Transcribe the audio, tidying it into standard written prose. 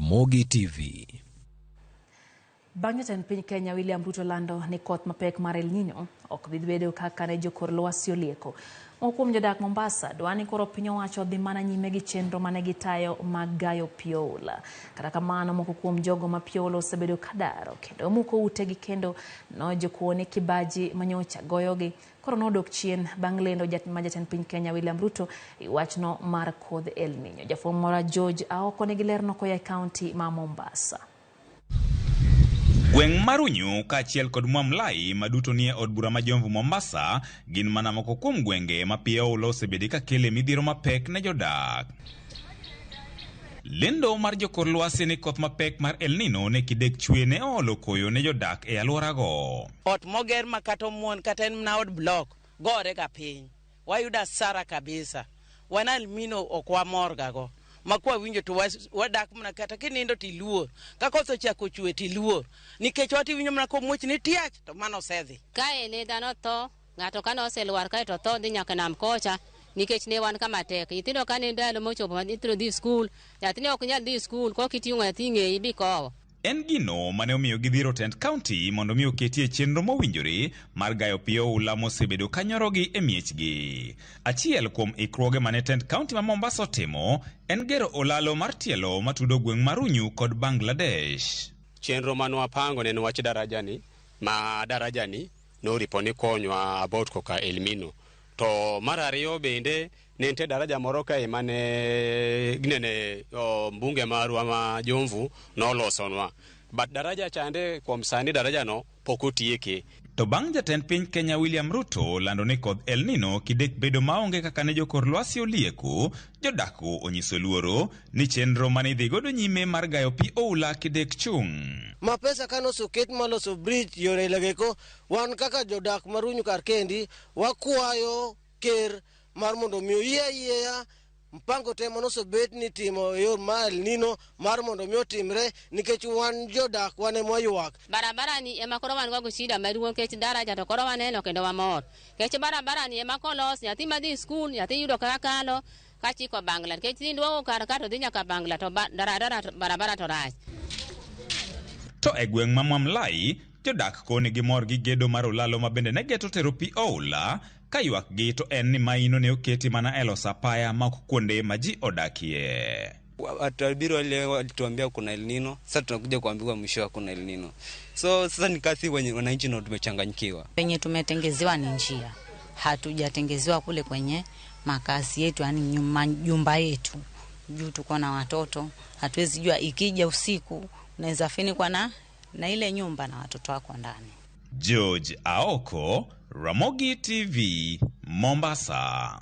Ramogi TV. Bang' jatend piny Kenya William Ruto lando ni koth mapek mar El Nino ok dhi bedo kaka ne jokor lwasi olieko. Moko kuom jodak Mombasa dwa ni koro piny owacho odhi mana nyime gi chenro mane gitayo mag gayo pi oula. Kata kamano moko kuom jogo ma pi oula osebedo ka daro kendo muko utegi kendo nojokuo ni kibaji manyocha goyogi koro nodok chien bang' lendo ma jatend piny Kenya William Ruto e wachno mar kodh El Nino. Jafwambo mora George Aoko nigi lerno koya e kaunti ma Mombasa. Gweng' mar Unyu kaachiel kod Mwamlai ma duto nie od bura ma Jomvu Mombasa gin mana moko kuom gwenge ma pi oula osebede ka kele midhiero mapek ne jodak. Lendo mar jokor lwasi ni koth mapek mar El Nino ne kidek chwe ne oolo koyo ne jodak e alworago. Ot moger ma kata omuon kata en mana od blok gore ga piny. Wayudo asara kabisa. Wan almino ok wamor ga go. Ma kwa winjo to wadak mana kata kinindo to iluor. Ka koth ochako chwe to iluor. Nikech wat iwinjo mana komuoch ni tiach to mano osedhi. Kae ne dhano tho, ng'ato kane oselwar kae to tho dhi nyaka nam kocha nikech ne wan kama tek. Nyithindo kane ndalo mochopo ma nyithindo dhi skul, nyathi ne ok nyal dhi skul kok iting'o nyathi ng'eyi bikowo. En gino mane omiyo gidhiro tend kaunti mondo mi oketie chenro mowinjore mar gayo pi oula mosebedo ka nyorogi e miechgi. Achiel kuom ikruoge mane tend kaunti ma Mombasa otimo en gero olalo mar tielo matudo gweng' mar Unyu kod Bangladesh. Chenro mane wapango ne en wach darajani, ma darajani noripo ni konywa about koka El Nino. To mar ariyo bende ne nitie daraja moro kae mane ginene mbunge marwa ma Jomvu nolosonwa. But daraja chande kuom sani daraja no pok otieke. To bang' jatend piny Kenya William Ruto lando ni kodh El Nino kidek bedo maonge kaka ne jokor lwasi olieko, jodak onyiso luoro ni chenro mane idhi godo nyime mar gayo pi oula kidek chung'. Ma pesa kane oseket maloso bridge yore ilageko, wan kaka jodak mar Unyu kar kendi wakwayo ker mar mondo mi oyie ayieya mpango te mane osebet ni timo e yor mar El Nino mar mondo mi otimre nikech wan jodak wan ema waywak. Barabara ni ema koro wan go shida maduong' nikech daraja to koro waneno kendo wamor. Nikech barabara ni ema kolos nyathi madhi skul nyathi yudo kaka kalo kachiko Bangla nikech duogo kar ka to dhi nyaka Bangla to barabara to rach. To e gweng' ma Mwamlai, jodak koni gimor gi gedo mar olalo ma bende ne geto tero pi oula, ka ywakgi to en ni maino ne oketi mana e loso apaya ma ok kuonde ma ji odakie. Watabiri wale walituambia kuna El Nino, sasa tunakuja kuambiwa mwisho hakuna El Nino. So sasa ni kasi wenye wananchi ndio tumechanganyikiwa. Penye tumetengezewa ni njia, hatujatengezewa kule kwenye makazi yetu, yani nyumba yetu. Juu tuko na watoto, hatuwezi jua ikija usiku unaweza finikwa na ile nyumba na watoto wako ndani. George Aoko, Ramogi TV, Mombasa.